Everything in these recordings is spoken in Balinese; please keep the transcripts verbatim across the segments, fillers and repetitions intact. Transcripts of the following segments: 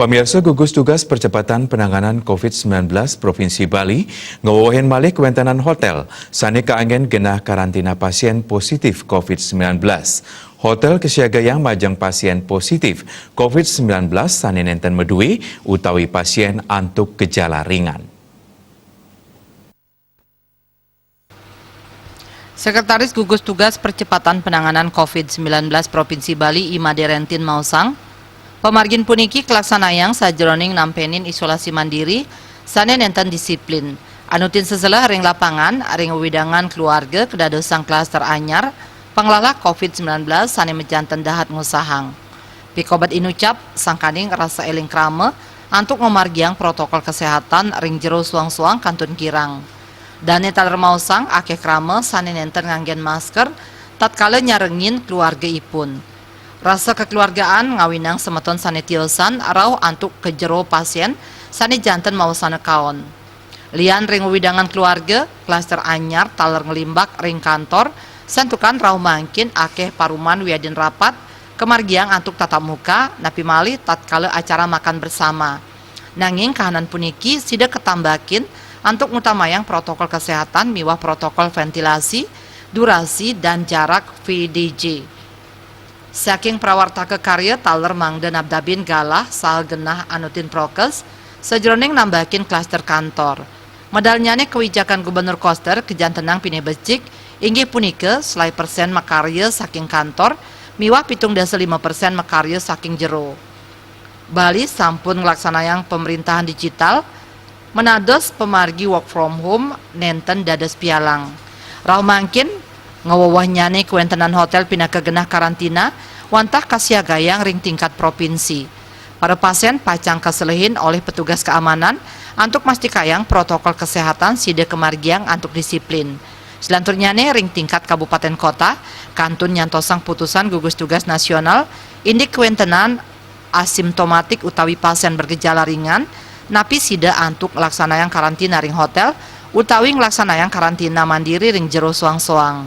Pemirsa, gugus tugas percepatan penanganan covid sembilan belas Provinsi Bali ngawewehin malih kawéntenan hotél sané kaanggén genah karantina pasién positif covid sembilan belas. Hotél kasiagayang majeng pasién positif covid sembilan belas sané nénten madué utawi pasién antuk gejala ringan. Sekretaris Gugus Tugas Percepatan Penanganan covid sembilan belas Provinsi Bali, I Made Rentin maosang, pamargin puniki kalaksanayang sajeroning nampénin isolasi mandiri sané nénten disiplin. Anutin seseléh ring lapangan, ring wewidangan keluarga kadadosang klaster anyar panglalah covid sembilan belas sané majanten dahat ngusahang. Pikobet inucap, sangkaning rasa éling krama antuk ngamargiang protokol kesehatan ring jero soang-soang kantun kirang. Dané taler maosang akéh krama sané nénten nganggén masker tatkala nyarengin keluargaipun. Rasa kekeluargaan ngawinang semeton sané tiosan rauh antuk ka jero pasién sané janten mawasana kaon. Lian ring wewidangan keluarga, klaster anyar taler nglimbak ring kantor, santukan rauh mangkin akéh paruman wiadin rapat kamargiang antuk tatap muka, napi malih tatkala acara makan bersama. Nanging kahanan puniki sida katambakin antuk ngutamayang protokol kesehatan miwah protokol ventilasi, durasi, dan jarak V D J. Saking prawartaka karya taler mangda nabdabin galah saha genah anutin prokes sajeroning nambakin klaster kantor. Medalnyané kawijakan Gubernur Koster kajantenang pinih becik, inggih punika selaé persén makarya saking kantor miwah pitung dasa lima persén makarya saking jero. Bali sampun nglaksanayang pemerintahan digital, menados pamargi work from home nénten dados pialang. Rauh mangkin, ngawewehnyané kawéntenan hotél pinaka genah karantina wantah kasiagayang ring tingkat provinsi. Para pasién pacang kaselehin olih petugas keamanan antuk mastikayang protokol kesehatan sida kamargiang antuk disiplin. Selanturnyané ring tingkat kabupaten kota, kantun nyantosang putusan gugus tugas nasional indik kawéntenan asimptomatik utawi pasién bergejala ringan, napi sida antuk nglaksanayang karantina ring hotél utawi nglaksanayang karantina mandiri ring jero soang-soang.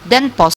Denpos.